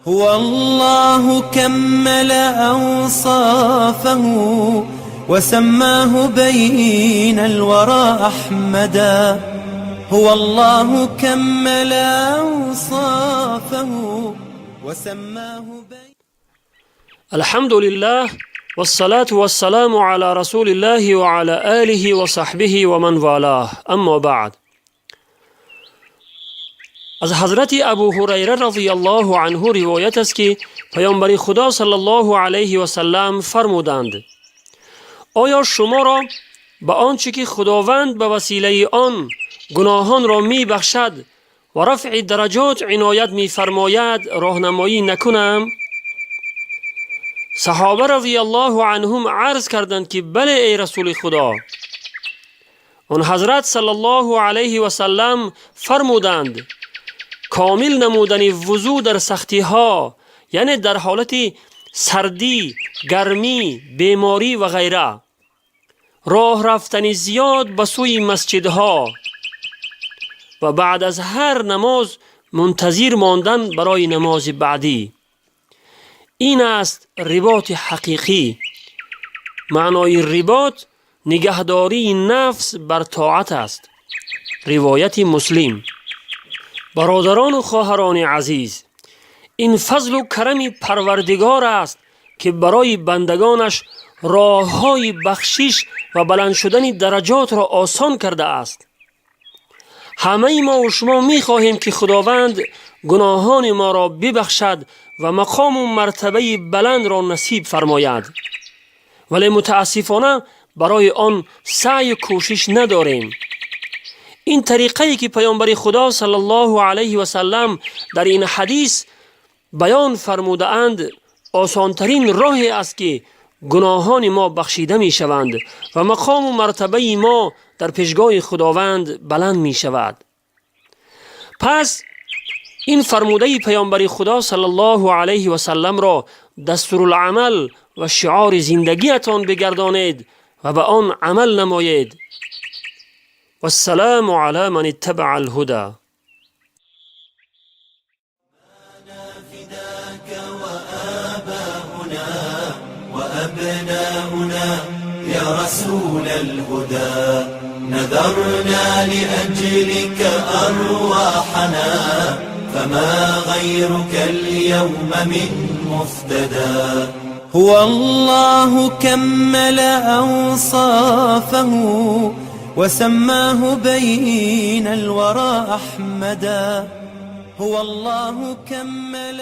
هو الله كمل أوصافه وسماه بين الورى أحمدا. هو الله كمل أوصافه وسماه بين الحمد لله والصلاة والسلام على رسول الله وعلى آله وصحبه ومن والاه، أما بعد. Аз ҳазрати Абу Ҳурайра разияллоҳу анҳу ривоят аст, ки паёмбари Худо саллаллоҳу алайҳи васаллам фармуданд: «Оё шуморо ба он чӣ ки Худованд ба василаи он гуноҳонро мебахшад ва рафъи дараҷот иноят мефармояд роҳнамоӣ накунам?» Саҳоба разияллоҳу анҳум арз карданд, ки бале, эй расули Худо. Он ҳазрат саллаллоҳу алайҳи васаллам фармуданд: «Комил намудани вузӯ дар сахтиҳо, яъне дар ҳолати сардӣ, гармӣ, беморӣ ва ғайра, роҳ рафтани зиёд ба сӯи масҷидҳо ва баъд аз ҳар намоз мунтазир мондан барои намози баъдӣ. Ин аст риботи ҳақиқӣ. Маънои рибот нигаҳдории нафс бар тоат аст». Ривояти Муслим. Бародарону хоҳарони азиз, ин фазлу карами Парвардигор аст, ки барои бандагонаш роҳҳои бахшиш ва баланд шудани дараҷотро осон кардааст. Ҳамаи мову шумо мехоҳем, ки Худованд гуноҳони моро бибахшад ва мақому мартабаи баландро насиб фармояд, вале мутаассифона барои он саъю кӯшиш надорем. Ин тариқае, ки паёмбари Худо саллаллоҳу алайҳи васаллам дар ин ҳадис баён фармудаанд, осонтарин роҳе аст, ки гуноҳони мо бахшида мешаванд ва мақому мартабаи мо дар пешгоҳи Худованд баланд мешавад. Пас ин фармудаи паёмбари Худо саллаллоҳу алайҳи васалламро дастурулъамал ва шиори зиндагиатон бигардонед ва ба он амал намоед. والسلام على من اتبع الهدى. فداك وآباؤنا وأبناؤنا يا رسول الهدى، نذرنا لأجلك أرواحنا، فما غيرك اليوم من مفتدى. هو الله كمل أوصافه وسماه بين الورى أحمدا. هو الله كمل.